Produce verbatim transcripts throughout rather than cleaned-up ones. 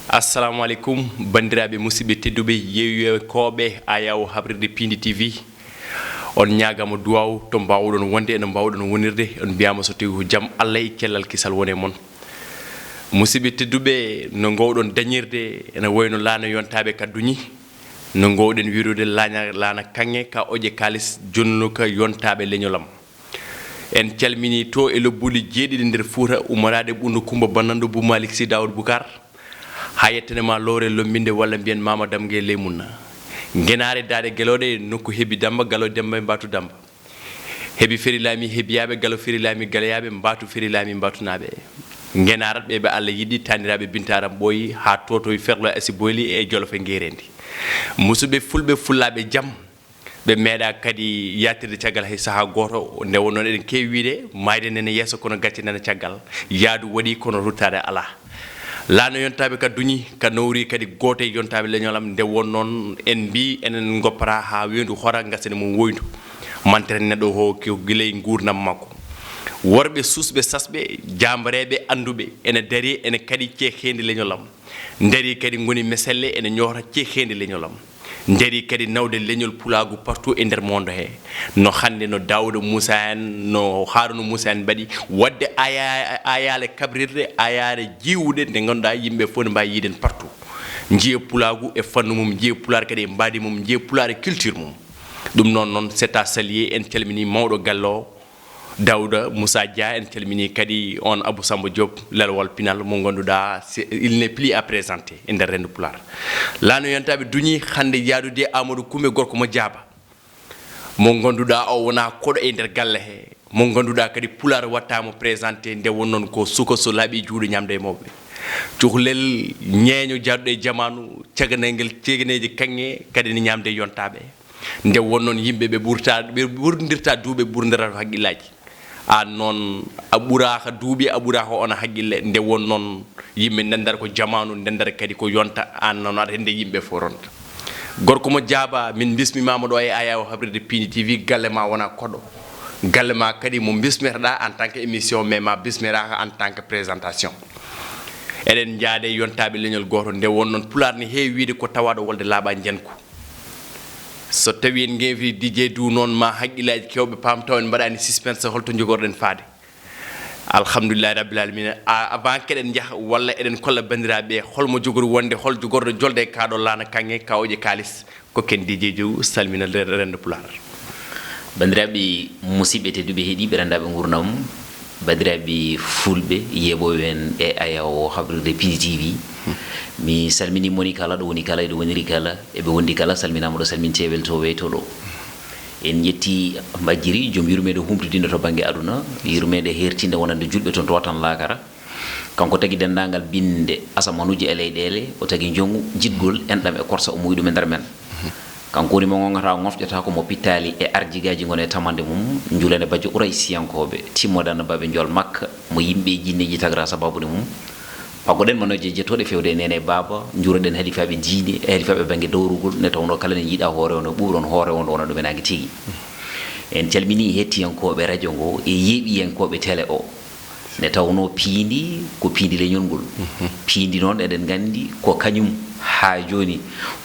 Assalamu aleykum, banndiraaɓe, musidɓe tedduɓe, yeewiyankooɓe Ayawo Habrirde Piindi T V. On ñaagaama duwaaw to mbaawɗon wonde e no mbaawɗon wonirde. On mbiyaama so tawii ko jam Allah e cellal kisal wone mon. Musidɓe tedduɓe, no ngoowɗon dañirde ene wayno laana yontaaɓe ka duñi, no ngoowɗen wiirude laana, laana kaŋŋe ka oƴe kaalis jonnuka yontaaɓe leñolam. En calminii to e lobbuuli jeeɗiɗi nder Fuuta, ummoraade Ɓunndu Kummba Bannandu Buu Maalik Sii Daawuud Bukaar, haa yettane ma lowre Lommbinde walla mbiyen Maama Damga e Leymunna. Ngenaare Daande Gelooɗe, nokku Hebi Dammba, Galo Dammba e Mbaatu Dammba. Hebi Ferilaami Hebiyaaɓe, Galo Ferilaami Galoyaaɓe, Mbaatu Ferilaami Mbaatunaaɓe. Ngenaaraɗ ɓe ɓe Allah yiɗi, taaniraaɓe Binta Aram Ɓooyi, haa tootoy ferlo e Asi Boyli e Jolof e Ngeereendi. Musidɓe fulɓe, fullaaɓe jam, ɓe meeɗaa kadi yaatirde caggal hay sahaa gooto. Nde wonnoo eɗen keewi wiyde, maayde nana yeeso kono gacce nana caggal. Yaadu waɗi kono ruttaade alaa. Laana yontaaɓe ka duñi, ka nowri kadi gooto e yontaaɓe leñolam. Nde wonnoo en mbii enen ngoppataa haa weendu hora, ngasen mum woyndu. Mantere neɗɗo o ko gila e nguurndam makko. Worɓe suusɓe sasɓe, jaambareeɓe annduɓe, ene darii, ene kaɗi ceekeendi leñolam. Ndarii kadi ngoni meselle ene ñoota ceekeendi leñolam. Ndarii kadi nawde leñol pulaagu partout e nder monde he. No hannde no Daawuda Muusa en, no Haaruna Muusa en mbaɗi, waɗde aya-, ayaale kabrirɗe, ayaale jiiwuɗe, nde ngannduɗaa yimɓe fof ne mbaawi yiiden partout. Njiya pulaagu e fannu mum, njiya pulaar kadi e mbaadi mum, njiya pulaar e culture mum. Ɗum noon, noon, c'est à saluer, en calminii mawɗo galle o, Daouda Moussa Dia, en calminii kadi on Abou Samba Diop, lelwal pinal mo ngannduɗaa, c'est, il n'est plus à présenter e nder renndo pulaar. Laana yontaaɓe duñi hannde yaadude Amadou Koumé gorko mo Jaaba, mo ngannduɗaa o wonaa koɗo e nder galle he, mo ngannduɗaa kadi pulaar waɗtaa mo présenté, nde wonnoo ko suka so laaɓi juuɗe ñaamde e mawɓe. Cuhlel ñeeño jaaduɗo e jamaanu, caganel ngel cegeneeji kaŋŋe kadi ne ñaamde e yontaaɓe. Nde wonnoo yimɓe ɓe ɓurta, ɓe ɓurndirta duuɓe, ɓurndirata haqqillaaji. Aan noon, a ɓuraaka duuɓi, a ɓuraaka on haqqille. Nde wonnoo yimɓe ndenndata ko jamaanu, ndenndata kadi ko yonta, aan noon aɗa anndi yimɓe fof ronta. Gorko mo Jaaba, min mbismimaama ɗo e Ayawo Habrirde Piindi T V, galle ma wona koɗo. Galle ma kadi mo mbismirɗa en tant que émission, mais ma bismiraaka en tant que présentation. Eɗen njaade yontaaɓe leñol gooto, nde wonnoo pulaar ne heewi wiyde ko tawaaɗo wolde laaɓa njanku. So tawii en ngeefi D J Dou noon, ma haqqillaaji keewɓe paam taw en mbaɗaani suspense, holto njogorɗen faade. Alhamdulillahi Rabbil Alamina. A, avant keɗen njaha, walla eɗen kolla banndiraaɓe, holmo jogori wonde, hol jogorɗo jolde e kaaɗo laana kaŋŋe, ka oƴe kaalis, ko ken D J Dou, salmina le-, renndo pulaar. Banndiraaɓe musidɓe tedduɓe heɗiiɓe renndaaɓe nguurndam, banndiraaɓe fulɓe yeeɓooɓe en e Ayawo Habrirde Piindi T V, mi salminii moni kala ɗo woni kala, eɗo woniri kala, eɓe wondi kala, salminaama ɗo, salmintee, weltoo, weytoo ɗo. En njetti Mbajjiri, joom yurmeende humtodiinde to bannge aduna, yurmeende heertiinde wonande juulɓe toon to watan laakara. Kanko tagi denndaangal binnde asamanuuji e leyɗeele, o tagi njogu, jiɗgol, enɗam e korsa, o muuyi ɗum e nder men. Kanko woni mo ŋoŋataa, ŋofƴataa, ko mo pittaali e arjigaaji ngoni e tamande mum, njuulande bajjo Quraysiyankooɓe, timmodaande baaɓe njool Makka, mo yimɓe e jinneeji tagra sabaabude mum. Paggoɗen manooje jettooɗe feewde e neene e baaba, njuuroɗen halifaaɓe diine e halifaaɓe bannge dowrugol, nde tawnoo kala ne yiɗaa hoore o, no ɓuuɓron hoore o, nde wonaa ɗum e naange tigi. En calminii hettiyankooɓe rajo ngo e yeeɓiyankooɓe tele o. Nde tawnoo piindi ko piindi leñol ngol. Piindi noon, eɗen nganndi ko kañum haa jooni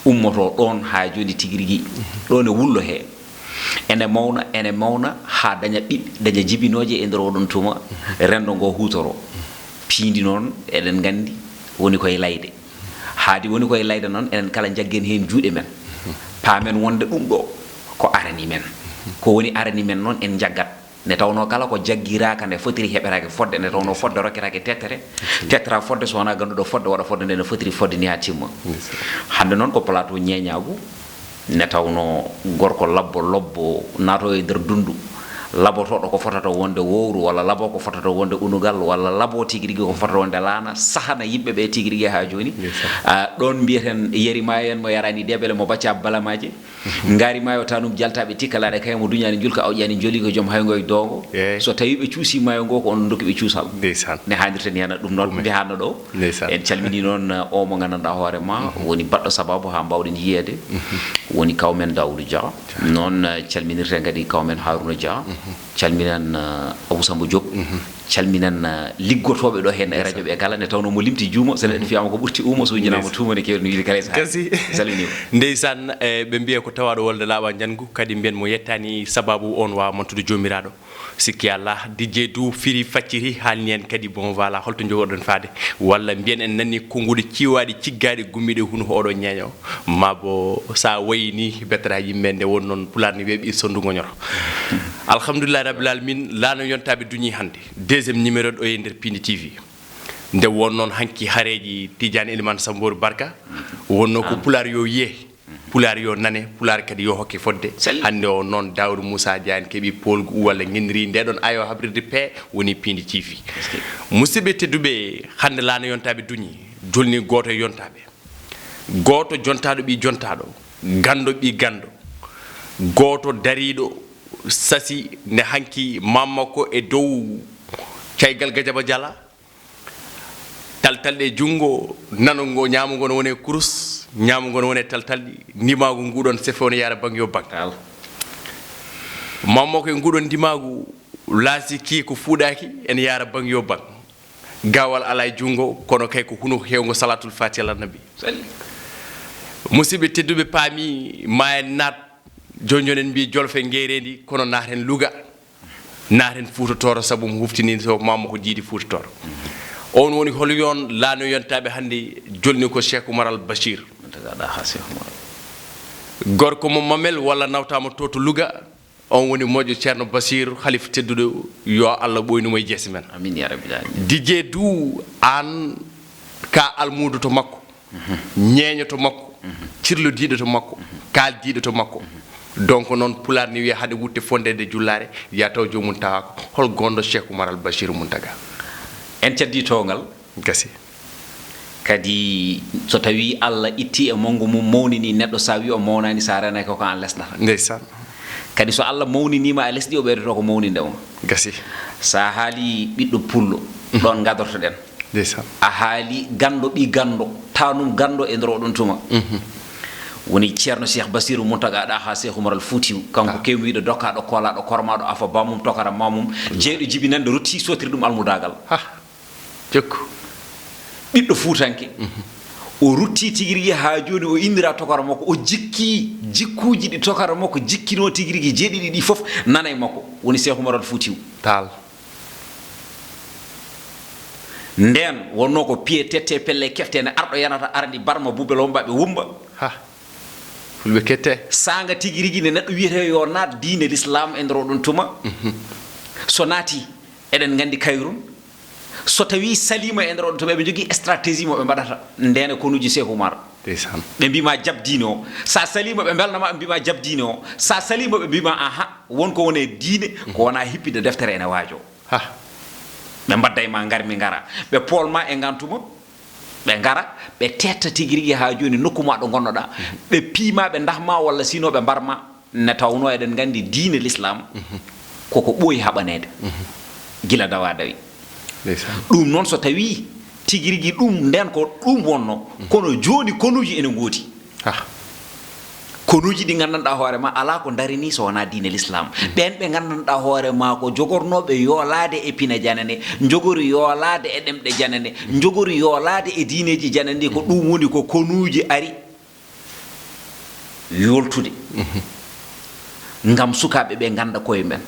ummotoo ɗoon, haa jooni tigi rigi ɗoon e wullo hee. Ene mawna, ene mawna haa daña ɓiɓɓe, daña jibinooje e nder oɗon tuma, renndo ngo huutoroo. Piindi noon, eɗen nganndi woni koye layde. Haadi woni koye layde noon, enen kala njaggen heen juuɗe men. Paamen wonde ɗum ɗo ko arani men. Ko woni arani men noon, en njaggat. Nde tawnoo kala ko jaggiraaka nde fotiri heɓetaake fodde, nde tawnoo fodde rokketaake tettere, tettata fodde so wonaa gannduɗo fodde waɗa fodde nde no fotiri fodde ni haa timma. Hannde noon ko plateau ñeeñaagu, nde tawnoo gorko labbo lobbo naatoo e nder dunndu, labotooɗo ko fotata wonde wowru walla labo ko fotata wonde unugal walla labo tigi rigi ko fotata wonde laana, sahana yimɓe ɓe tigi rigi haa jooni. A, ɗoon mbiyeten yari maayo en mo yaraani debele mo bacca balamaaje. Ngaari maayo tanum jaltaaɓe tikkalaaɗe kay mo duñaani njulka awƴaani njoli ko joom hayngo e doongo. Eey. So tawii ɓe cuusii maayo ngo ko onon ndokki ɓe cuusal. Ndeysaan. Ne haanirta ni hana ɗum noon nde hanno ɗo. Ndeysaan. En calminii noon, uh, o mo nganndanɗaa hoore ma, woni baɗɗo sabaabu haa mbaawɗen yiyeede. Woni kawmen Daawudu Jah. Noon, uh, calminirten kadi kawmen Haaruna Jah. Calminan, uh, Abou Samba Diop. calminan, ah, liggotooɓe ɗo heen e radio ɓe kala, nde tawnoo mo limti juumo, so neɗɗo fiyaama ko ɓurti uumo, so wujjinaama tuuma, ne keewɗi no wiide kala e sahaa. Salminiima. Ndeysaan, e, ɓe mbiya ko tawaaɗo wolde laaɓa njanngu, kadi mbiyen mo yettaani sababu on waawa mantude joomiraaɗo. Sikki alaa, D J Doudou firi facciri, haalni en kadi, bon, voilà, holto njogoɗon faade? Walla mbiyen en nani konnguɗi ciwaaɗi ciggaaɗi gummiiɗe huno oɗo ñeeño, maa bo sa wayi ni bettata yimɓe nde won noon Pulaar ni weeɓi sonndu goñoto. Alhamdulillahi Rabbil Alamin, laano yontaaɓe duñi hannde. Deuxième numéro ɗo e nder Pindi T V. Nde won noon hanki hareeji Tidiane Elimane Sambour Barka, wonno ko Pulaar yo yee. Pulaar yo nane, Pulaar kadi yo hokke fodde. Hannde o noon Daawuda Muusa Jaañ keɓi poolgu walla ngenniri nde ɗon ayo habrirde pee woni Piindi T V. Musidɓe tedduɓe, hannde laana yontaaɓe duñi, jolni gooto e yontaaɓe. Gooto jontaaɗo ɓii jontaaɗo, ganndo ɓii ganndo. Gooto dariiɗo sasi nde hanki mamma ko e dow caygal Gajaba Jala. Taltalɗe junngo, nano ngo, ñaamo ngo no woni e kurus, ñaamo ngo no woni e taltalɗi, ndimaagu nguɗon sefe woni yaara bang yo bang. Mamma ko e nguɗon ndimaagu, laasi ki ko fuɗaaki, ene yaara bang yo bang. Gaawal alaa e junngo, kono kay ko huno heewngo salaatul faatiha ala nabi. Musidɓe tedduɓe, paami ma en naat, jooni jooni en mbii Jolof e Ngeereendi, kono naaten Luga. Naaten Fuuta Tooro, sabu mo huftini so mamma ko jiidi Fuuta Tooro. On woni hol yon laano yontaaɓe hannde jolni ko Cheikh Oumar Al Bachir. Gorko mo Mamel walla nawtaama to to Luga. On woni moƴƴo Ceerno Basiiru, halifa tedduɗo, yo Allah ɓoynu mo e jeese men. Amin ya rabbil alamin. D J Doudou, aan ka almuudo to makko, ñeeño to makko, cirlodiiɗo to makko, kaaldiiɗo to makko. Donc noon Pulaar ni wiya hade wutte fondeede jullaare, ya taw joomum tawaaka. Hol gonɗo Cheikh Oumar Al Bachir Mountaga? En caddii towngal. Gasi. Kadi so tawii Allah itti e manngu mum, mawnini neɗɗo, sa wi o mawnaani, sa renake ko an lesnata. Ndeysaan. Kadi so Allah mawniniima, a lesɗi, o ɓeydoto ko mawninde ma. Gasi. Sa haali ɓiɗɗo pullo, ɗon ngadortoɗen. Ndeysaan. A haali ganndo ɓii ganndo, tanum ganndo e nder oɗon tuma. Woni Ceerno Cheikh Basiru Muntaga Ɗaha Cheikh Umar Al Fuutiyu, kanko kewmi wiide dokkaaɗo, koolaaɗo, kormaaɗo, afa bamum, tokara mamum, jeyɗo jibinande, rotti sotiri ɗum almudaagal. Ha. Jokku. Ɓiɗɗo Fuutanke. O rutti tigi rigi haa jooni, o inndiraa tokara makko, o jikki jikkuuji ɗi tokara makko jikkinoo tigi rigi jeeɗiɗi ɗi fof nana e makko, woni Cheikh Oumar Al Foutiou Tall. Ndeen wonnoo ko piye tette pelle kefte ne arɗo yanata arani barma bubel womba ɓe wumba. Ha. Fulɓe kette. Saanga tigi rigi ne neɗɗo wiyetee yo naat diine l'islam e nder oɗon tuma. So naati, eɗen nganndi kayrun. So tawii saliima e nder oɗon tuma, eɓe njogii stratégie mo ɓe mbaɗata. Ndeena konuuji Cheikh Oumar. Ndeysaan. Ɓe mbiima jab diine o. Sa saliima, ɓe mbelnama, ɓe mbiima jab diine o. Sa saliima, ɓe mbiima aha, won ko woni e diine, ko wona hippinde deftere ene waajo. Ha. Ɓe mbadda e ma ngar mi ngara. Ɓe poolma e ngan tuma. Ɓe ngara, ɓe teetta tigi rigi haa jooni nokku ma ɗo ngonnoɗa. Ɓe piima, ɓe ndahma walla sino ɓe mbarma. Ne tawnoo eɗen nganndi diine l'islam koko ɓooyi haɓaneede gila dawa dawi. Ndeysaan. Ɗum noon so tawii tigi rigi ɗum ndeen ko ɗum wonno, kono jooni konuuji ene ngoodi. Ah. Konuuji ɗi nganndanɗaa hoore ma alaa ko ndarini so wonaa diine l'islam. Ɓeen ɓe nganndanɗaa hoore ma ko jogornooɓe yoolaade e pine janane, njogori yoolaade e ɗemɗe janane, njogori yoolaade e diineeji janane, ko ɗum woni ko konuuji ari yooltude. Ngam sukaaɓe ɓe ngannda koye men.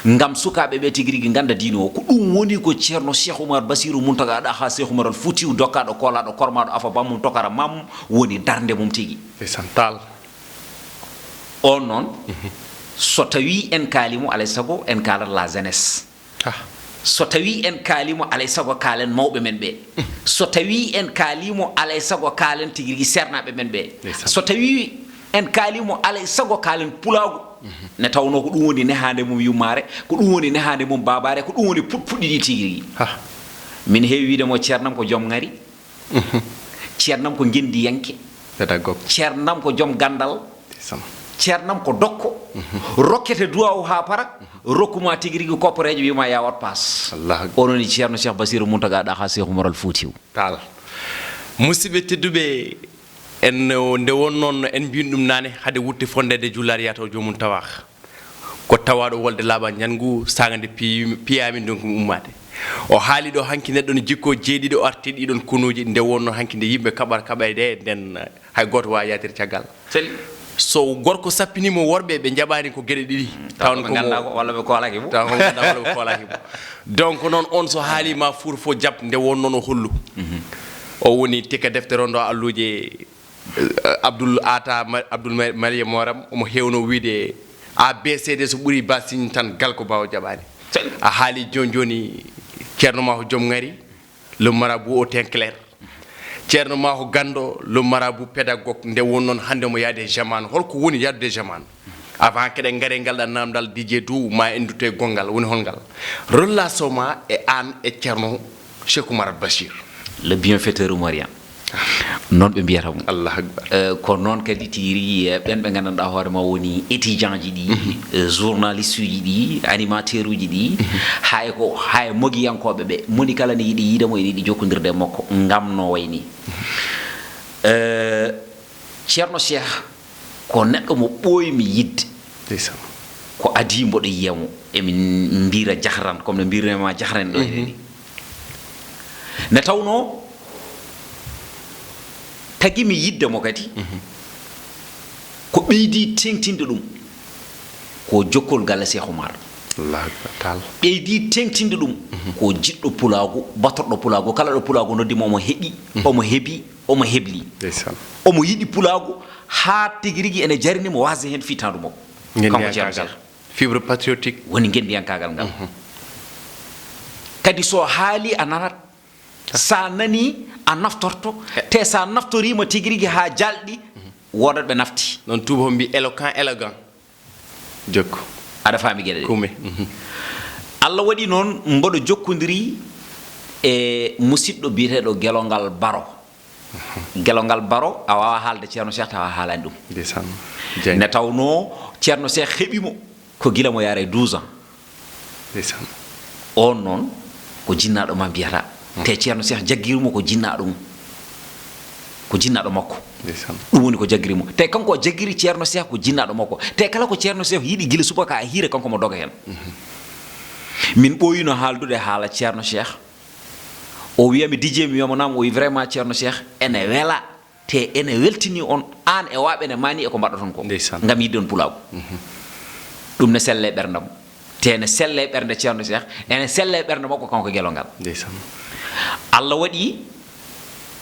Ngam sukaaɓe ɓe tigi rigi ngannda diine o. Ko ɗum woni ko Ceerno Cheikh Oumar Basiru Muntaga Ɗaha Cheikh Oumar Al Foutiou dokkaaɗo, koolaaɗo, kormaaɗo, afa bamum, tokara mamum, woni darnde mum tigi. Ndeysaan Tall. On noon, so tawii en kaalimo, alay sago en kaalat la jeunesse. Ah. So tawii en kaalimo, alay sago kaalen mawɓe men ɓe. So tawii en kaalimo, alay sago kaalen tigi rigi seernaaɓe men ɓe. Ndeysaan. So tawii en kaalimo, alay sago kaalen pulaagu. Ne tawnoo ko ɗum woni nehaande mum yummaare, ko ɗum woni nehaande mum baabaare, ko ɗum woni puɗpuɗi ɗi tigi rigi. Ah. Min heewi wiide mo ceernam ko joom ŋari. Ceernam ko ngenndiyanke. Pédagogue. Ceernam ko joom ganndal. Ndeysaan. Ceernam ko dokko. Rokkete duwaawu haa para. Rokkuma tigi rigi kopporeejo, wiyma ya wat paas. Allahu akbar. Onon e Ceerno Cheikh Basiru Muntaga Ɗaha Cheikh Oumar Al Foutiou Tall. Musidɓe tedduɓe, en, nde won noon en mbin ɗum naane, hade wutte fondeede jullaare yataw joomum tawaa. Ko tawaaɗo wolde laaɓa njanngu, saanga nde piyi-, piyaami, donc mi ummaade. O haali ɗo hanki neɗɗo no jikkoo jeeɗiɗo, o arti ɗiɗon konuuji, nde wonnoo hanki nde yimɓe kaɓar kaɓayde, nden hay gooto waawaa yaadir caggal. Seli. So gorko sappinii mo worɓe, ɓe njaɓaani ko geɗe ɗiɗi. Taw tawa ko ɓe nganndaa mo ko, walla ɓe koolaaki mo. Tawa ko ɓe nganndaa walla ɓe koolaaki mo. Donc noon on so haalii ma fuur fof jaɓ, nde wonnoo no hollu. Mhm. O woni tikka defte rondo alluuje, eh, Abdoul Ata Ma-, Abdoul Ma-, Mariam Moram, omo heewno wiyde A B C D so ɓuri ba signe tan gal ko baawo jaɓaani. Seli. A haali jooni jooni, Ceerno ma ko joom ŋari, le marabout au teint clair. Ceerno ma ko ganndo, le marabout pédagogue, nde won noon hannde omo yaade jamaanu. Holko woni yaadude jamaanu? Avant keɗen ngare ngal ɗan namdal, D J Dow, ma en ndutto e gonngal, woni hol ngal? Relation ma e aan e Ceerno Cheikh Oumar Al Bachir. Le bienfaiteur omarien. Noon ɓe mbiyata mo. Allahu Akbar. Eh, ko noon kadi tigi rigi, eh, ɓen ɓe nganndanɗaa hoore ma woni étudiant ji ɗi, mhm, eh, journaliste uji ɗi, animateur uji ɗi, mhm, hay ko, hay mogiyankooɓe ɓe, moni kala ne yiɗi yiide mo, ene yiɗi jokkondirde e makko, ngam no wayni. Mhm. Eh, Ceerno Cheikh ko neɗɗo mo ɓooymi yiɗde. Ndeysaan. Ko adii mboɗo yiya mo, emin mbiira jahran, comme no mbiirnoo ma jahran ɗo, mhm, ene ni. Nde tawnoo, tagi mi yiɗde mo kadi, mhm, ko ɓeydi teeŋtinde ɗum, ko jokkol galle Cheikh Oumar. Allahu Akbar, taal. Ɓeydi teeŋtinde ɗum, mhm, ko jiɗɗo pulaagu, batorɗo pulaagu, kala ɗo pulaagu noddi mo, omo heɓi, mhm, omo heɓi, omo hebli. Ndeysaan. Omo yiɗi pulaagu, haa tigi rigi ene jarini mo waasde heen fittaandu makko. Kanko Ceerno Ngenndiyankaagal. Cheikh. Fibre patriotique. Woni ngenndiyankaagal ngal. Mhm. Kadi so haali a nanat, sa nani a naftorto, he, te sa naftoriima tigi rigi haa jalɗi, mhm, wodat ɓe nafti. Noon tuuba mbi éloquent, élégant. Jokku. Aɗa faami geɗe ɗe? Kume. Mhm. Allah waɗi noon mboɗo jokkondiri e musidɗo biyeteeɗo Gelongal Baro. Mhm. Gelongal Baro, a waawaa haalde Ceerno Cheikh tawa a haalaani ɗum. Ndeysaan. Jaañ. Nde tawnoo Ceerno Cheikh heɓi mo ko gila mo yaara e douze ans. Ndeysaan. Oon noon ko jinnaaɗo ma mbiyata. Hmm. Te Ceerno Cheikh jaggiri mo ko jinnaaɗo mum. Ko jinnaaɗo makko. Ndeysaan. Ɗum woni ko jaggiri mo. Te kanko o jaggiri Ceerno Cheikh ko jinnaaɗo makko. Te kala ko Ceerno Cheikh yiɗi gila subaka e hiire, kanko mo doga heen. Mhm. Min ɓooyino haaldude haala Ceerno Cheikh. O wiya mi, D J, mi wiya mo naam, o wi vraiment Ceerno Cheikh ene wela. Te ene weltini on, aan e waaɓe ne maani e ko mbaɗɗoton ko. Ndeysaan. Ngam yiɗde on pulaagu. Mhm. Ɗum ne selle e ɓerndam. Te ene selle e ɓernde Ceerno Cheikh, ene selle e ɓernde makko kanko Gelongal. Ndeysaan. Allah waɗi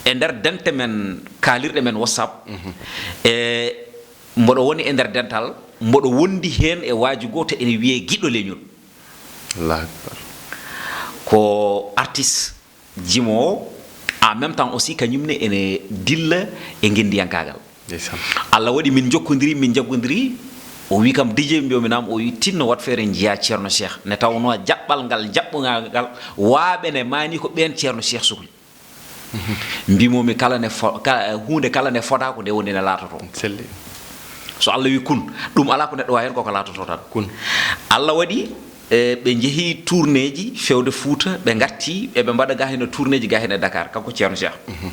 e nder dente men, kaalirɗe men WhatsApp, mhm, e mboɗo woni e nder dental, mboɗo wondi heen e waaju gooto ene wiyee Giɗo Leñol. Allahu Akbar. Ko artiste jimoowo, en même temps aussi, kañum ne ene dilla e ngenndiyankaagal. Ndeysaan. Allah waɗi min njokkondiri, min njaggondiri. O wi kam, D J, mbiyomi naam, o wi tinno wat feere njiya Ceerno Cheikh. Nde tawnoo jaɓɓal ngal, jaɓɓungal ngal, waaɓe ne maani ko ɓeen Ceerno Cheikh sukli. Mhm. Mbimomi kala ne fo-, ka-, huunde kala ne fodaa ko nde woni ne laatotoo. Selli. So Allah wi kun, ɗum alaa ko neɗɗo waawi heen, koko laatotoo tan. Kun. Allah waɗi, e, ɓe njehi tournéeji fewde Fuuta, ɓe ngarti, eɓe mbaɗa ga heen tournéeji ga heen e Dakar, kanko Ceerno Cheikh. Mhm.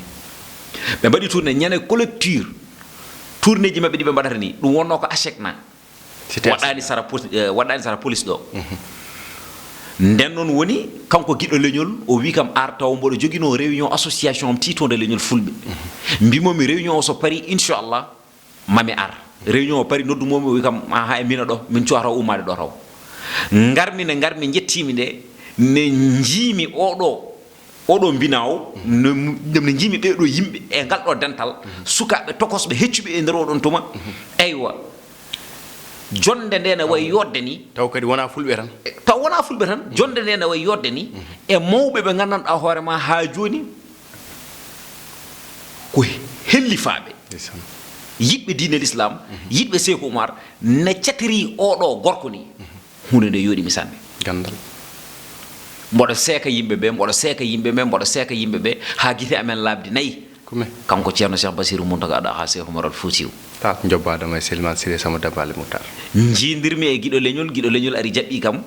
Ɓe mbaɗi tournée ñande collecture. Tournéeji maɓɓe ɗi ɓe mbaɗata ni, ɗum wonnoo ko ASECNA. C'était waɗɗaani sara pos-, eh, waɗɗaani sara police ɗo. Mhm. Nden noon woni, kanko Giɗo Leñol, o wi kam ar taw mboɗo joginoo réunion association am tiitoonde Leñol Fulɓe. Mhm. Mbimomi réunion o so parii, inchallah, mami ar. Réunion o parii, noddumomi, o wi kam, aha, e mina ɗo, min cuwata ummaade ɗo taw. Ngarmi, nde ngarmi, njettiimi nde, nde njiimi oɗo, oɗo mbinaawo, no, no njiimi ɓee ɗo yimɓe e ngal ɗo dental, mhm, sukaaɓe tokosɓe, heccuɓe e nder oɗon tuma. Mhm. Eywa, jonnde nde ne wayi yodde ni. Taw kadi wonaa Fulɓe tan. E, taw wonaa Fulɓe tan. Jonnde nde ne wayi yodde ni, mhm, e mawɓe ɓe nganndanɗaa hoore ma haa jooni ko hellifaaɓe. Ndeysaan. Yiɗɓe diine l'islam, mhm, yiɗɓe Seeku Umar, ne catiri oɗo gorko ni. Mhm. Huunde nde yooɗi mi sanne. Ganndal. Mboɗo seeka yimɓe ɓe, mboɗo seeka yimɓe ɓe, mboɗo seeka yimɓe ɓe, haa gite amen laaɓdi nayi. Kume. Kanko Ceerno Cheikh Bassirou Mountaga Daha Cheikh Oumar Al Foutiyou. Taal, njobbaɗo ma e Seliman Siré Sama Dabali Moutar. Njiidirmi e Giɗo Leñol, Giɗo Leñol ari jaɓɓi kam,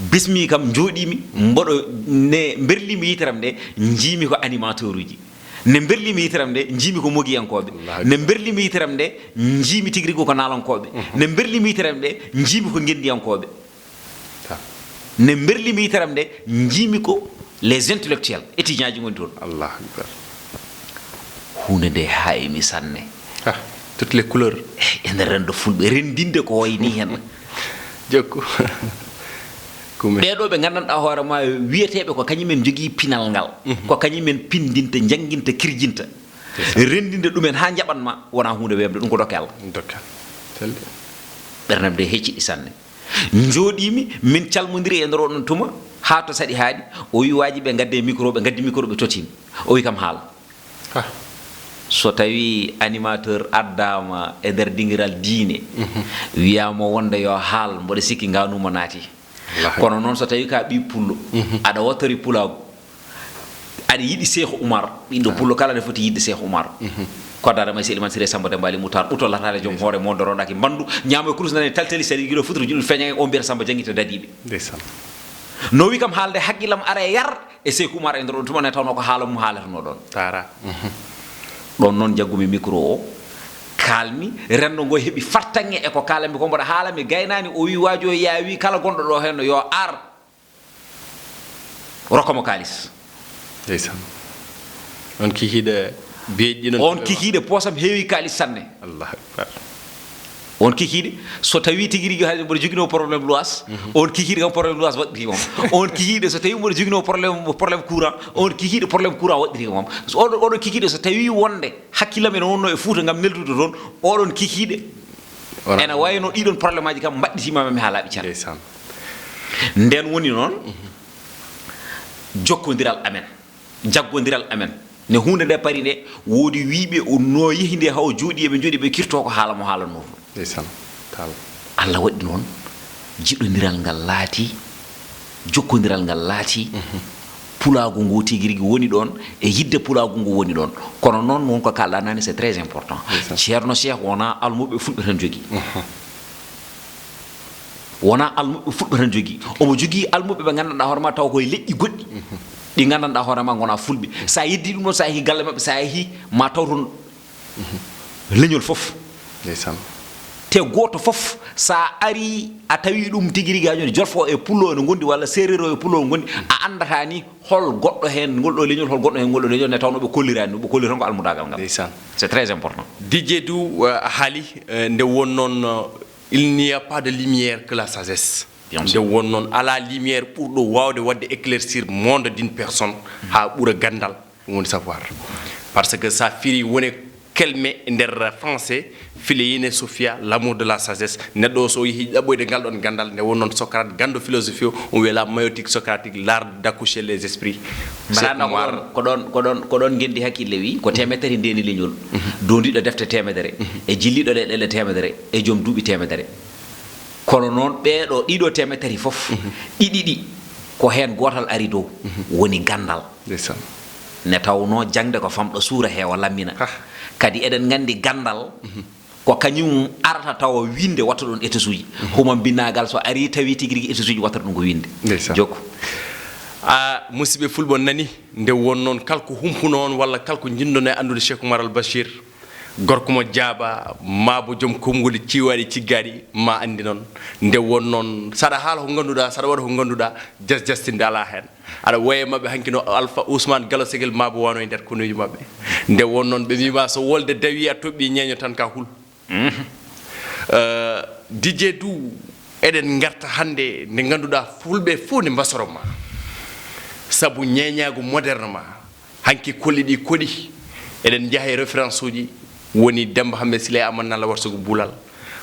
bismi kam, njooɗiimi, mboɗo ne mberlimi yitere am nde, njiimi ko animateur uji. Nde mberlimi yitere am nde, njiimi ko mogiyankooɓe. Nde mberlimi yitere am nde, njiimi tigi rigi ko naalankooɓe. Nde mberlimi yitere am nde, njiimi ko ngenndiyankooɓe. Nde mberlimi yitere am nde, njiimi ko les intellectuels, étudiantji ngoni toon. Allahu akbar. Huunde nde haayimi sanne. Ah, toutes les couleurs. E nder renndo fulɓe, renndinde ko wayi ni heen. Jokku. Kume. Ɓeeɗo ɓe nganndanɗaa hoore ma, wiyeteeɓe ko kañumen njogii pinal ngal. Mhm. Ko kañumen pinndinta, njannginta, kirjinta. Renndinde ɗumen haa njaɓan ma, wonaa huunde weeɓnde, ɗum ko dokke Allah. Dokke Allah. Selli. Ɓernam nde hecciɗi sanne. Njooɗiimi, min calmondiri e nder oɗon tuma, haa to saɗi haaɗi, o wi waaji ɓe ngadde micro, ɓe ngaddi micro, ɓe tottiimi. O wi kam haala. Ah. So tawi animateur addaama e nder dingiral diine, mhm, wiyaama wonde yo haal, mboɗo sikki nganuuma naati. Wallaahi. Kono noon so tawi ka ɓii pullo, mhm, aɗa wattori pulaagu, aɗa yiɗi Seeku Umar, ɓiɗɗo, ah, pullo kala ne foti yiɗde Seeku Umar. Mhm. Koddaade ma e Seydi Mansur e Samba Demba Ali Moutar, uto lataade joom, ndeysaan, hoore mo, ndoroɗaki mbandu, ñaamo e kurus nani taltali, saɗa yiɗo futuro juɗɗo feña e on mbiyata Samba janngita dadiiɓe. Ndeysaan. No wi kam haalde hakkillam ara e yar, e Seeku Umar e nder ɗon tuma ne tawnoo ko haala mum haalatanoo ɗon. Tara. Mhm. Ɗon noon njaggumi micro o, kaalmi, renndo ngo heɓi fartaŋŋe e ko kaalanmi ko, mboɗo haala mi gaynaani, o wi waajo o yaawi kala gonɗo ɗo heen yo ar, rokka mo kaalis. Ndeysaan. On kikiiɗe beeƴɗi noon. On kikiiɗe poosam heewi kaalis sanne. Allahu akbar. On kikiiɗe, so tawi tigi rigi hay mboɗo joginoo problème luwaas, mhm, on kikiiɗe kam problème luwaas waɗɗirii kam. On kikiiɗe, so tawi mboɗo joginoo problème, problème courant, on kikiiɗe problème courant waɗɗirii kam. So oɗo, oɗo kikiiɗe, so tawi wonde hakkillam ene wonnoo e Fuuta ngam neldude toon, oɗon kikiiɗe ene wayno ɗiɗon problème aji kam mbaɗɗitiima mi haa laaɓi cer. Ndeysaan. Ndeen woni noon, mhm, jokkondiral amen. Jaggondiral amen. Ne huunde nde pari nde, woodi wiiɓe o no yehi nde haa o jooɗi, eɓe njooɗi, ɓe kirto ko haala mo haalanoo fof. Ndeysaan, taal. Allah waɗi noon, jiɗondiral ngal laati, jokkondiral ngal laati, mhm, pulaagu ngu tigi rigi woni ɗoon, e yiɗde pulaagu ngu woni ɗoon. Kono noon, won ko kaalɗaa naane, c'est très important. Ndeysaan. Ceerno Cheikh wonaa almuɓɓe fulɓe tan jogii. Mhm. Wonaa almuɓɓe fulɓe tan jogii. Omo jogii almuɓɓe ɓe nganndanɗaa hoore ma taw koye leƴƴi goɗɗi. Mhm. Ɗi nganndanɗaa hoore ma ngonaa fulɓe. So a yeddii ɗum ɗoon, so a yehii galle maɓɓe, so a yehii ma taw toon, mhm, leñol fof. Ndeysaan. Te gooto fof, so a arii, a tawii ɗum tigi rigi haa jooni, jolfo e pullo ene ngondi, walla seereer o e pullo ene ngondi, a anndataa ni hol goɗɗo heen ngol ɗo leñol, hol goɗɗo heen ngol ɗo leñol, nde tawnoo ɓe kolliraani ɗum, ɓe kolliri tan ko almudaagal ngal. Ndeysaan. C'est très important. Didier Doux, eh, a haali, eh, nde won noon, eh, il n'y a pas de lumière que la sagesse. Bien sûr. Nde won noon, alaa lumière ɓurɗo waawde waɗde éclaircir monde d'une personne haa ɓura ganndal, ɗum woni savoir. Par ce que so a firii woni kelme e nder français, Phileine Sophia, l'amour de la sagesse. Neɗɗo o so o yehi ɗaɓɓoyde ngal ɗoon ganndal, nde won noon Socrate, ganndo philosophie o, on wiya la maïeutique socratique, l'art d'accoucher les esprits. Mbaɗa annda ko ɗoon, ko ɗoon, ko ɗoon, ko ɗoon ngenndi hakkille wi, ko teemedere ndeeni leñol, mhm, doondiiɗo defte teemedere, mhm, e jilliiɗo leyɗeele teemedere, e joom duuɓi teemedere. Kono noon, ɓeeɗo ɗiɗo teemedere fof, mhm, ɗiɗi ɗi, ko heen gootal ari dow, mhm, woni ganndal. Ndeysaan. Ne tawnoo jaŋde ko famɗo suura heewa lammina. Hah. Kadi eɗen nganndi ganndal, mhm, ko kañum arata tawa winnde watta ɗoon étosuuji. Mhm. Huma mbinnaagal so arii tawi tigi rigi étosuuji watta ɗum ko winnde. Ndeysaan. Jokku. A, musidɓe fulɓe, on nani, nde won noon kala ko humpuno on walla kala ko njiɗnoɗon e anndude Cheikh Oumar Al Bachir, gorko mo jaaba, maa bo joom konnguli ciwaaɗi ciggaaɗi, ma anndi noon. Nde won noon, saɗa haala ko ngannduɗaa, saɗa waɗa ko ngannduɗaa, jas-, jastinde alaa heen. Aɗa woya e maɓɓe hanki no Alpha Ousmane Gallo Ségel maa bo wano e nder konuuji maɓɓe. Nde won noon, ɓe mbiima so wolde dawi a toɓɓi ñeeño tan ka hul. Mhm. Eh, Didier Doux, eɗen ngarta hannde nde ngannduɗaa fulɓe fof ne mbasoro ma. Sabu ñeeñaagu moderne ma. Hanki kolli ɗi koɗi, eɗen njaha e référence uji, woni Demba Hammet Sile Aman Nalla Warsugu Bulal,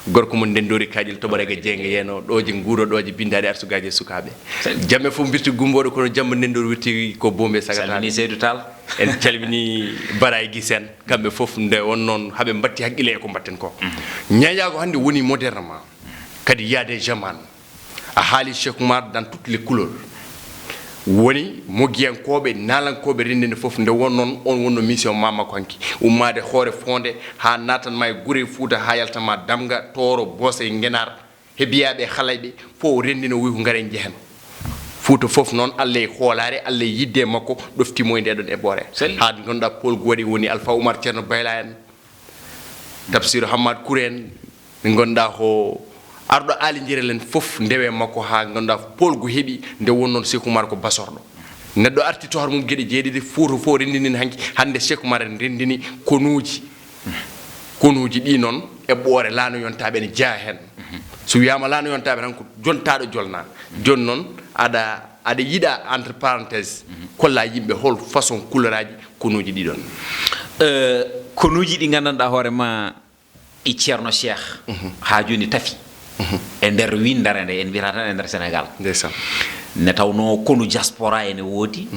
gorko mo Ndenndoori Kaaƴel Toɓoraagal Jeynge Yeeno, ɗooje nguuro, ɗooje binndaaɗe arsugaaji e sukaaɓe. Jamme fof mbirti gumbooɗo, kono jamma Ndenndoori wirti ko boombe sagataade. Salmini Seydou Tall. En calmini Baraye Gisen, kamɓe fof nde won noon haɓe mbatti haqqille e ko mbatten ko. Mhm. Ñeeñaagu hannde woni moderne ma, kadi yaade jaman. A haali Cheikh Oumar dans toutes les couleurs. Woni mogiyankooɓe, naalankooɓe renndinde fof, nde won noon, on wonno mission ma makko hanki. Ummaade hoore foonde, haa naatan ma e gure Fuuta, haa yalta ma Damga, Tooro, Boose, Ngenaar, Hebiyaaɓe e Halayɓe, fof o renndino, o wi ko ngaren njehen. Fuuta fof noon, Allah e hoolaare, Allah e yiɗde makko, ɗoftii mo e ndee ɗoon eɓɓoore. Haa ngannduɗaa poolgu waɗi, woni Alpha Oumar Ceerno Bayla en, Tafsiru Hammaat Kure en, ɓe ngannduɗaa ko arɗo Aali Njirel en fof ndewe makko haa ngannduɗaa poolgu heɓi, nde won noon Seeku Umar ko basorɗo. Neɗɗo arti to hoore mum geɗe jeeɗiɗi, Fuuta fof renndini hanki, hannde Seeku Umar en renndini konuuji. Konuuji ɗi noon eɓɓoore laana yontaaɓe ene jeyaa heen. So wiyaama laana yontaaɓe tan ko jontaaɗo jolnaa. Jooni noon aɗa, aɗa yiɗa entre parenthèse, kolla yimɓe hol façon couleur aji konuuji ɗi ɗoon. Eh, konuuji ɗi nganndanɗaa hoore ma ɗi Ceerno Cheikh haa jooni tafi e nder winndere nde en mbiyata tan e nder Sénégal. Ndeysaan. Ne tawnoo konu diaspora ene woodi,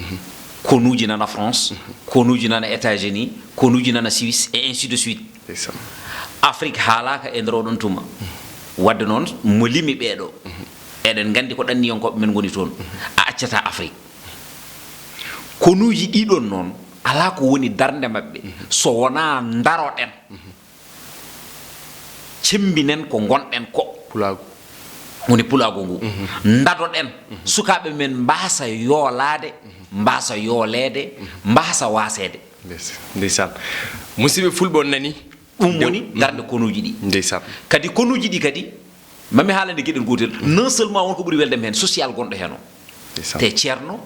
konuuji nana France, konuuji nana États-Unis, konuuji nana Suisse et ainsi de suite. Ndeysaan. Afrique haalaaka e nder oɗon tuma. Wadde noon mo limi ɓeeɗo, eɗen nganndi ko ɗanniyankooɓe men ngoni toon. A accataa Afrique. Konuuji ɗi ɗoon noon, alaa ko woni darnde maɓɓe so wonaa ndaroɗen, cemmbinen ko ngonɗen ko. Pulaagu. Woni pulaagu ngu. Ndadoɗen sukaaɓe men mbaasa yoolaade, mbaasa yooleede, mbaasa waaseede. Ndeysaan. Ndeysaan. Musidɓe fulɓe, on nanii? Ɗum woni darnde konuuji ɗi. Ndeysaan. Kadi konuuji ɗi kadi, mami haalande geɗel gootel, non seulement won ko ɓuri weldem heen, social gonɗo heen o. Ndeysaan. Te ceerno,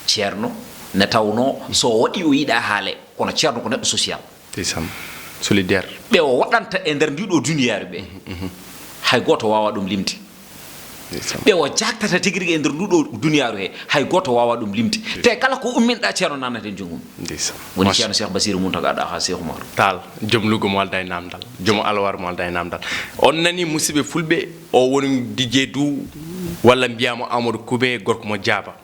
ceerno ne tawnoo so o waɗi o yiɗaa haale, kono ceerno ko neɗɗo social. Ndeysaan. Solidaire. Ɓe o waɗanta e nder ndiɗo duniyaaru ɓe, hay gooto waawaa ɗum limde. Ndeysaan. Ɓe o jaaktata tigi rigi e nder nduɗo duniyaaru he, hay gooto waawaa ɗum limde. Te kala ko umminɗaa, ceerno naatnata heen junngo mum. Ndeysaan. Woni Macha- Ceerno Cheikh Basiru Muntaga Ɗaha Cheikh Umar. Taal, joom lugo mo aldaa e naamndal, joom alwar mo aldaa e naamndal. On nanii, musidɓe fulɓe, o woni Didier Doux, walla mbiyaa mo Amadou Koubé, gorko mo Jaaba.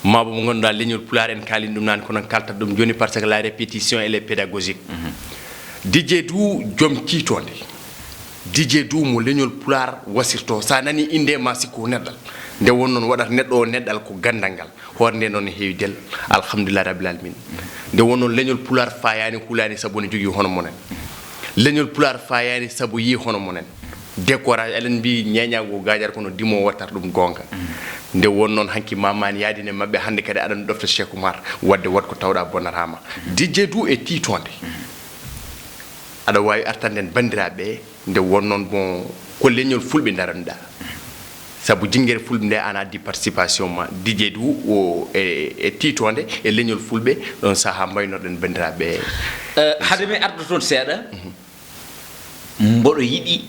Mabo mo ngannduɗaa leñol Pulaar, en kaalii ɗum naane, kono en kaaltat ɗum jooni, par ce que la répétition, elle est pédagogique. Didier Doux, joom tiitoonde. Didier Doux mo leñol Pulaar wasirtoo. So a nanii innde, ma sikku ko neɗɗal. Nde won noon waɗata neɗɗo o neɗɗal ko ganndal ngal. Hoore nde noon ne heewi del. Alhamdulillahi Rabbil Alamin. Nde won noon leñol Pulaar faayaani, hulaani, sabu ne jogii hono mon en. Leñol Pulaar faayaani sabu yii hono mon en. Décourage, eɗen mbiyi ñeeñaagu ko gaajaare, kono dimo wattata ɗum goonga. Nde won noon hanki mamaani yaadine maɓɓe, hannde kadi aɗa ɗofta Cheikh Oumar, waɗde waɗ ko tawɗaa bonnataa ma. Didier Doux e tiitoonde. Aɗa waawi artande en banndiraaɓe, nde won noon, bon, ko leñol fulɓe ndaranɗaa. Sabu jinngere fulɓe nde, an addi participation ma, Didier Doux, o e, e tiitoonde e leñol fulɓe, ɗoon sahaa mbaynorɗen banndiraaɓe. Eh, hade mi arda toon seeɗa, mboɗo yiɗi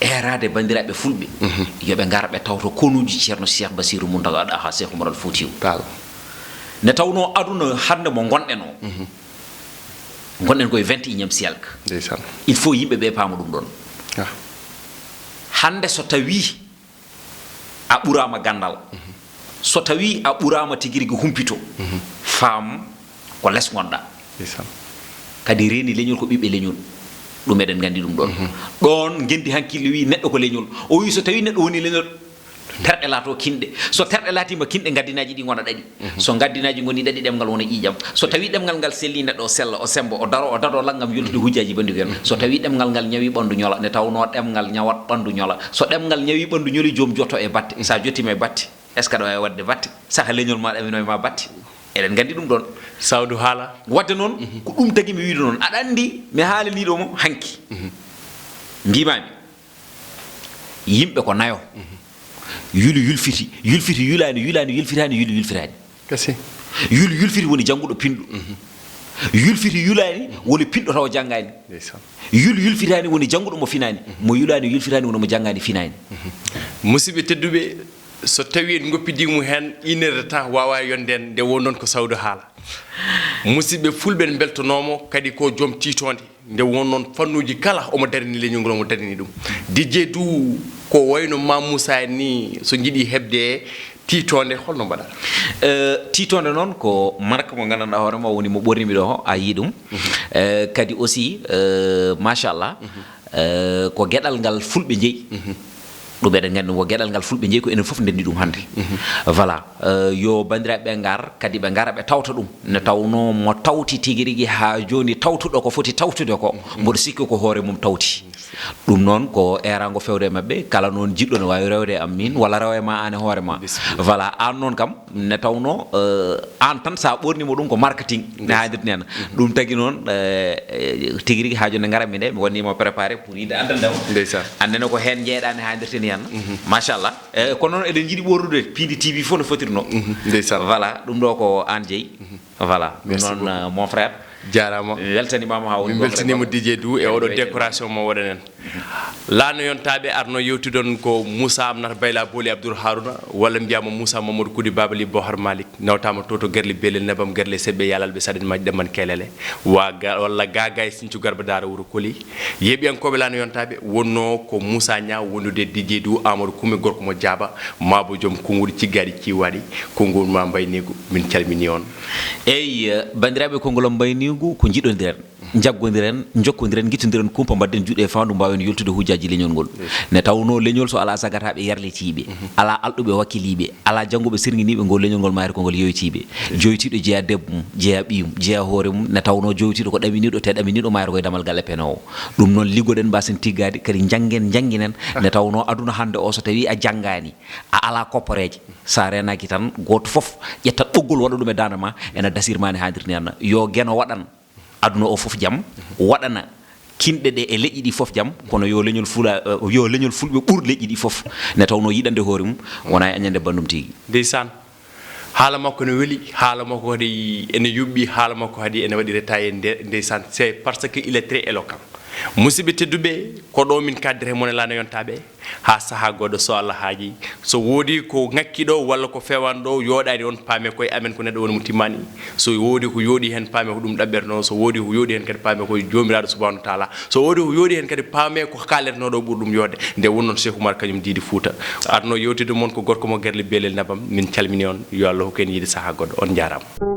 eeraade banndiraaɓe fulɓe, yo ɓe ngar ɓe tawto konuuji Ceerno Cheikh Basiru Muntaga Ɗaha Cheikh Umar Al Foutiyu. Taal. Ne tawnoo aduna hannde mo ngonɗen o, ngonɗen koye vingt et unième siècle. Ndeysaan. Il faut yimɓe ɓe paama ɗum ɗoon. Ah. Hannde so tawii a ɓuraama ganndal, so tawii a ɓuraama tigi rigi humpito, faam ko les ngonɗaa. Ndeysaan. Kadi reeni leñol ko ɓiɓɓe leñol. Ɗum eɗen nganndi ɗum ɗoon. Ɗoon ngenndi hankille wii neɗɗo ko leñol. O wii so tawii neɗɗo woni leñol, terɗe laatoo kinɗe. So terɗe laatiima kinɗe, ngaddinaaji ɗi ngona ɗaɗi. So ngaddinaaji ngonii ɗaɗi, ɗemngal wona ƴiiƴam. So tawii ɗemngal ngal sellii, neɗɗo o sella, o semmba, o daroo, o dadoo lanngam yoltude hujjaaji banndugel. So tawii ɗemngal ngal ñawii ɓanndu ñola, ne tawnoo ɗemngal ñawat ɓanndu ñola. So ɗemngal ñawii ɓanndu ñoli, joom jotto e batte. So a jottiima e batte, est-ce que aɗa waawi waɗde batte? Saka leñol ma ɗaminoo e ma batte. Eɗen nganndi ɗum ɗoon. Sawdu haala. Waɗde noon, ko ɗum tagi mi wiide noon. Aɗa anndi, mi haalanii ɗo mo hanki. Mbiimaami, yimɓe ko nayo. Yuli yulfiti, yulfiti yulaani, yulaani yulfitaani, yuli yulfitaani. Kasi. Yuli yulfiti woni jannguɗo pinɗo. Yulfiti yulaani woni pinɗo tawa janngaani. Ndeysaan. Yuli yulfitaani woni jannguɗo mo finaani. Mo yulaani yulfitaani woni mo janngaani finaani. Musidɓe tedduɓe, so tawii en ngoppidii mo heen une heure de temps, waawaa yonde en, nde won noon ko sawdu haala. Musidɓe fulɓe, en mbeltonooma kadi ko joom tiitoonde. Nde won noon fannuuji kala omo darini leñol ngol, omo darini ɗum. Didier Doux, ko wayno Mam Moussa en ni, so njiɗi heɓde tiitoonde, holno mbaɗa? Eh, tiitoonde noon ko marque mo nganndanɗaa hoore ma woni mo ɓornimi ɗo, a yii ɗum. Eh, kadi aussi, eh, machallah, eh, ko geɗal ngal fulɓe njeyi. Ɗum eɗen nganndi ko geɗal ngal fulɓe njeyi, ko enen fof ndenndi ɗum hannde. Voilà. Eh, yo banndiraaɓe ɓe ngar, kadi ɓe ngara ɓe tawta ɗum. Ne tawnoo mo tawti tigi rigi haa jooni, tawtuɗo ko foti tawtude ko, mboɗo sikki ko hoore mum tawti. Ɗum noon ko eeraango fewde e maɓɓe, kala noon jiɗɗo ne waawi rewde e am miin, walla rewa e ma aan e hoore ma. Bisimilla. Voilà, aan noon kam, ne tawnoo, eh, aan tan so a ɓoorniima ɗum ko marketing, ne haayndirta ni henna. Ɗum tagi noon, eh, eh, tigi rigi haa jooni nde ngaratmi nde, mi waɗnii ma préparé pour yiɗde addande ma. Ndeysaan. Annene ko heen njeyɗaa ne haayndirta ni henna. Machallah. Eh, kono noon eɗen njiɗi ɓoornude piindi T V fof no fotirnoo. Ndeysaan. Voilà, ɗum ɗo ko aan jeyi. Voilà, ɗum Merci noon, beaucoup. Eh, mon frère. Jaaraama. Mi weltaniima ma haa woni Min goonga e beltaniima goonga. D J Doudou e oɗo Eɗen mbeltanii. Décoration mo waɗanen. Laano yontaaɓe arno yewtidon ko Moussa Amnata Bayla Booli Abdoul Harouna, walla mbiyaama Moussa Mamadou Kudi Babali Bohar Malik, nawtaama to to Gerle Belel Nebam Gerle Seɓɓe Yalal ɓe Saɗen Majji Ɗemman Kelele, wa ga-, walla Gaga e Sinthiou Garba Daara Wuro Koli. Yeeɓiyankooɓe Laano yontaaɓe wonnoo ko Moussa Niang wondude D J Doudou Amadou Koume gorko mo Jaaba, maabo joom konguɗi ciggaaɗi ciwaaɗi, konngol ma mbayniigu, min calminii on. Eyi, eh, banndiraaɓe, konngol am mbayniigu ko njiɗondiren, njaggondiren, njokkondiren, ngittondiren kumpa, mbaɗden juuɗe e faandu, mbaawen yoltude hujjaaji leñol ngol. Ne tawnoo leñol so alaa sagataaɓe yarlitiiɓe, alaa alɗuɓe wakkiliiɓe, alaa jannguɓe sirŋiniiɓe, ngol leñol ngol maayata ko ngol yeyoytiiɓe. Joytiiɗo jeyaa debbo mum, jeyaa ɓiyum, jeyaa hoore mum, ne tawnoo joytiiɗo ko ɗaminiiɗo, te ɗaminiiɗo maayata ko e damal galle penoowo. Ɗum noon liggoɗen, mbaasen tiggaade, kadi njanngen, njannginen, ne tawnoo aduna hannde o so tawii a janngaani, a alaa kopporeeje, so a reenaaki tan, gooto fof ƴettat ɓoggol waɗa ɗum e daande ma, ena dasir ma ne haadirni henna. Yo Geno waɗan aduna o fof jam, waɗana kinɗe ɗe e leƴƴi ɗi fof jam, kono yo leñol fula, eh, yo leñol fulɓe ɓur leƴƴi ɗi fof, ne tawnoo yiɗande hoore mum, wona e añande banndum tigi. Ndeysaan. Haala makko ne weli, haala makko kadi ene yuɓɓi, haala makko kadi ene waɗi retaye nde-, ndeysaan, c'est parce que il est très éloquent. Musidɓe tedduɓe, ko ɗo min kaddete mon e Laano yontaaɓe, haa sahaa goɗɗo so Allah haaji. So woodi ko ŋakki ɗo walla ko fewaani ɗo, yooɗaani on, paame koye amen ko neɗɗo woni mo timmaani. So woodi ko yooɗi heen, paame ko ɗum ɗaɓɓetnoo. So woodi ko yooɗi heen kadi, paame ko Joomiraaɗo Subhaanahu wa Taala. So woodi ko yooɗi heen kadi, paame ko kaaletnoo ɗo ɓuri ɗum yooɗde. Nde wonnoo Cheikh Oumar Kañum Diidi Fuuta. Arno yewtidde mon ko gorko mo Gerle Belel Nebam. Min calmini on. Yo Allah hokku en yiide sahaa goɗɗo. On njaaraama.